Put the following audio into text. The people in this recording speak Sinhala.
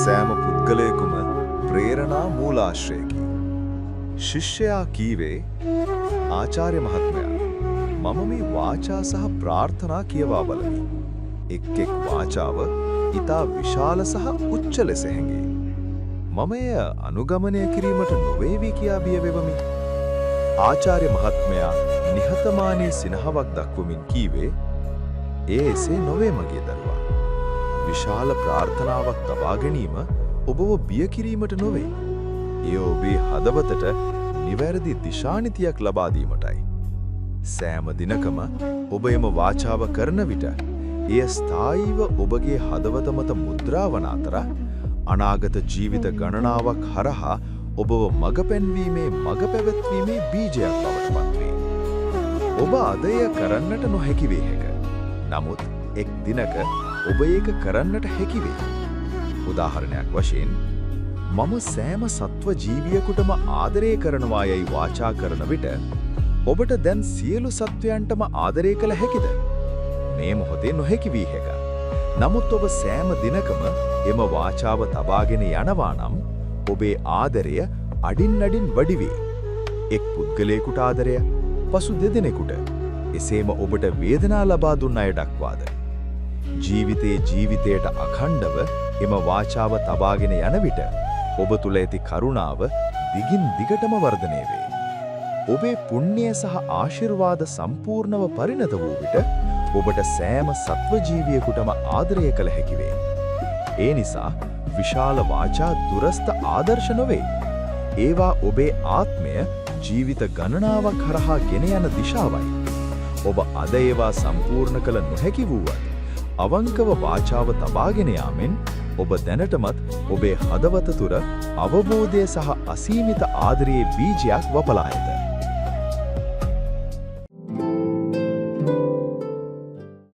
සෑම පුද්ගලයෙකුම ප්‍රේරණා මූලාශ්‍රයකි. ශිෂ්‍යයා කීවේ, ආචාර්ය මහත්මයා, මම මේ වාචා සහ ප්‍රාර්ථනා කියවා බලමි. එක් එක් වාචාව ඉතා විශාල සහ උච්ච ලෙස හැඟේ. මම එය අනුගමනය කිරීමට නොවේවි කියා බිය වෙවමි. ආචාර්ය මහත්මයා නිහතමානී සිනහවක් දක්වමින් කීවේ, ඒ එසේ නොවේ මගේ දරුවා. විශාල ප්‍රාර්ථනාවක් තබා ගැනීම ඔබව බිය කිරීමට නොවේ. එය ඔබේ හදවතට නිවැරදි දිශානිතියක් ලබා දීමටයි. සෑම දිනකම ඔබ එම වාචාව කරන විට එය ස්ථායීව ඔබගේ හදවත මත මුද්‍රා වන අතර, අනාගත ජීවිත ගණනාවක් හරහා ඔබව මඟ පෙන්වීමේ, මඟ පැවැත්වීමේ බීජයක් බවට පත්වේ. ඔබ අද එය කරන්නට නොහැකි වේ හැක. නමුත් එක් දිනක ඔබ ඒක කරන්නට හැකි වේ. උදාහරණයක් වශයෙන්, මම සෑම සත්ව ජීවියෙකුටම ආදරය කරනවා යයි වාචා කරන විට, ඔබට දැන් සියලු සත්වයන්ටම ආදරය කළ හැකිද? මේ මොහොතේ නොහැකි වී හැක. නමුත් ඔබ සෑම දිනකම එම වාචාව තබාගෙන යනවා නම්, ඔබේ ආදරය අඩින් අඩින් වැඩි වේ. එක් පුද්ගලයෙකුට ආදරය, පසු දෙදෙනෙකුට, එසේම ඔබට වේදනා ලබා දුන් අය දක්වාද. ජීවිතයේ ජීවිතයට අඛණ්ඩව එම වාචාව තබාගෙන යන විට, ඔබ තුළ ඇති කරුණාව දිගින් දිගටම වර්ධනය වේ. ඔබේ පුණ්‍ය සහ ආශිර්වාද සම්පූර්ණව පරිණත වූ විට, ඔබට සෑම සත්ව ජීවියෙකුටම ආදරය කළ හැකි වේ. ඒ නිසා විශාල වාචා දුරස්ත ආදර්ශ නොවේ. ඒවා ඔබේ ආත්මය ජීවිත ගණනාවක් හරහා ගෙන යන දිශාවයි. ඔබ අද ඒවා සම්පූර්ණ කළ නොහැකි වුවත්, අවංකව වාචාව තබාගෙන යාමෙන් ඔබ දැනටමත් ඔබේ හදවත තුළ අවබෝධය සහ අසීමිත ආදරයේ බීජයක් වපලා ඇත.